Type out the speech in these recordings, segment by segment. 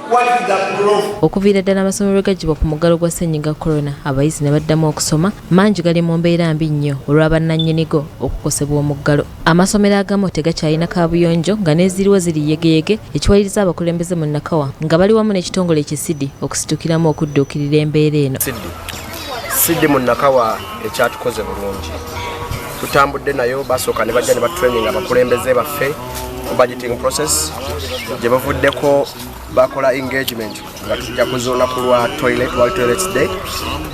What is the proof? Okuviira ddala amasomero lwe gaggyibwa ku muggalo gwa Ssennyiga Corona, abayizi ne baddamu okusoma, mangi gali mu mbeera mbi nnyo olw'abannannyinigo okukosebwa omuggalo. Amasomero agamu tegakyalina kaabuyonjo nga n'eziriwo ziri yegeyege, ekiwaliriza abakulembeze mu Nakawa nga bali wamu n'ekitongole Kisidi okusitukiramu okudduukirira embeera eno. Sidi mu Nakawa ekyatukoze bulungi, tutambudde nayo. Basooka ne bajja ne batraining abakulembeze baffe ku budgeting process. Gye bavuddeko bakola engagement nga tujja kuza olunaku lwa toilet, World Toilets Day,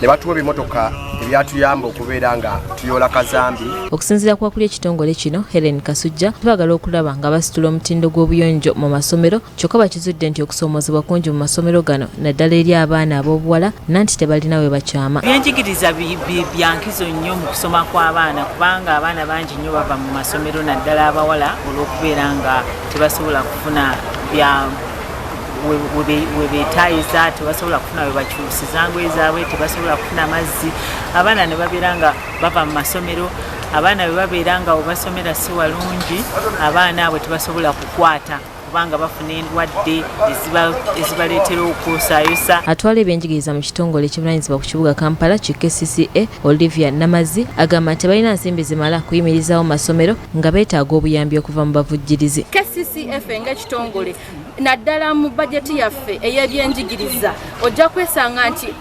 ne batuwa ebimotoka ebyatuyamba okubeera nga tuyoola kazambi. Okusinziira ku bakuli ekitongole kino, Helen Kasujja, baagala okulaba nga basitula omutindo gw'obuyonjo mu masomero, kyokka bakizudde nti okusoomoozebwa kungi mu masomero gano, naddala eri abaana ab'obuwala, nanti tebalina we bakyama. Ebyenjigiriza byankizo nnyo mu kusoma kw'abaana, kubanga abaana bangi nnyo bava mu masomero, naddala abawala, olw'okubeera nga tebasobola kufuna bya we beetayiza, tebasobola kufuna we bakyusiza ngoye zaabwe, tebasobola kufuna mazzi. Abaana ne babeera nga bava mu masomero. Abaana bwe babeera nga webasomera si walungi, abaana abo tebasobola kukwata kubanga bafuna endwadde ezibaleetera okwosaayosa. Atwala ebyenjigiriza mu kitongole ekivunanyizibwa ku kibuga Kampala ki KCCA, Olivia Namazzi, agamba nti tebalina nsimbi zimala kuyimirizaawo masomero, nga beetaaga obuyambi okuva mu bavujjirizi. KCCF ng'ekitongole, naddala mu bajeti yaffe ey'ebyenjigiriza, ojja kwesanga nti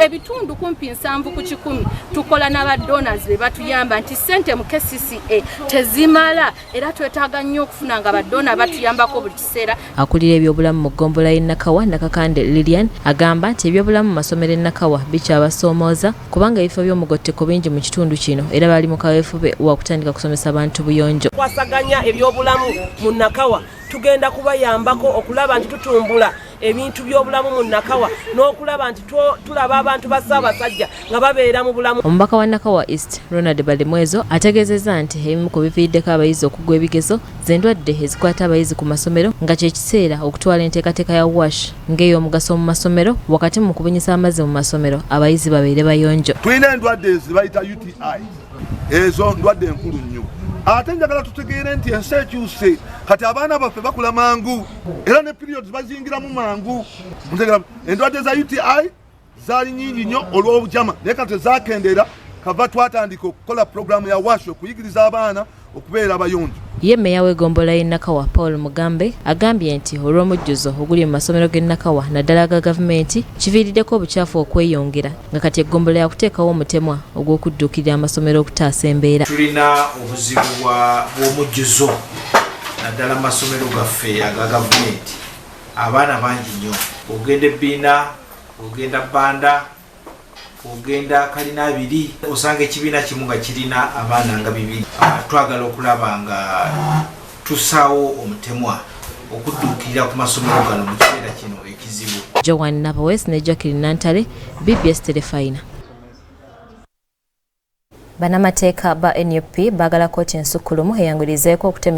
ebitundu kumpi 70% tukola n'abadonors be batuyamba, nti ssente mu KCCA tezimala, era twetaaga nnyo okufuna nga badonor batuyambako buli kiseera. Akulira ebyobulamu mu ggombolola y'e Nakawa, Nakakande Lilian, agamba nti ebyobulamu mu masomero e Nakawa bikyabasoomooza, kubanga ebifo by'omugotteko bingi mu kitundu kino, era bali mu kaweefube wa kutandika kusomesa bantu buyonjo. Kwasaganya ebyobulamu mu Nakawa, tugenda kubayambako okulaba nti tutumbula ebintu by'obulamu mu Nakawa n'okulaba nti tulaba abantu ba Ssaabasajja nga babeera mu bulamu. Omubaka wa Nakawa East, Ronald Balimwezo, ategeezezza nti ebimu ku biviiriddeko abayizi okugwa ebigezo z'endwadde ezikwata abayizi ku masomero, nga kye kiseera okutwala enteekateeka ya WASH ng'ey'omugaso mu masomero, wakati mu kubunyisa amazzi mu masomero abayizi babeere bayonjo. Tulina endwadde ezibayita UTI, ezo ndwadde enkulu nnyo. Ate njagala tutegeere nti ensi ekyuse, kati abaana baffe bakula mangu era ne periods bazingiramu mangu. Mutegeera, endwadde za UTI zaali nyingi nnyo olw'obujama, naye kati zakendeera kava twatandika okukola puroguramu ya WASH okuyigiriza abaana okubeera abayonjo. Ye mmeeya w'eggombolola y'e Nakawa, Paul Mugambe, agambye nti olw'omujjuzo oguli mu masomero g'e Nakawa, naddala aga gavumenti, kiviiriddeko obukyafu okweyongera, nga kati eggombolola yakuteekawo omutemwa ogw'okudduukirira amasomero okutaasa embeera. Tulina obuzibu bw'omujjuzo, naddala mu masomero gaffe aga gavumenti. Abaana bangi nnyo. Ogenda Ebbiina, ogenda Bbanda, ogenda Kalina abiri, osanga ekibiina kimu nga kirina abaana nga 200. Twagala okulaba nga tusaawo omutemwa okudduukirira ku masomero gano mu kiseera kino ekizibu. Joan Nabawes ne Jacqueline Nantale, BBS Terefayina. Bannamateeka ba NUP baagala kkooti ensukkulumu eyanguyirizeeko okutema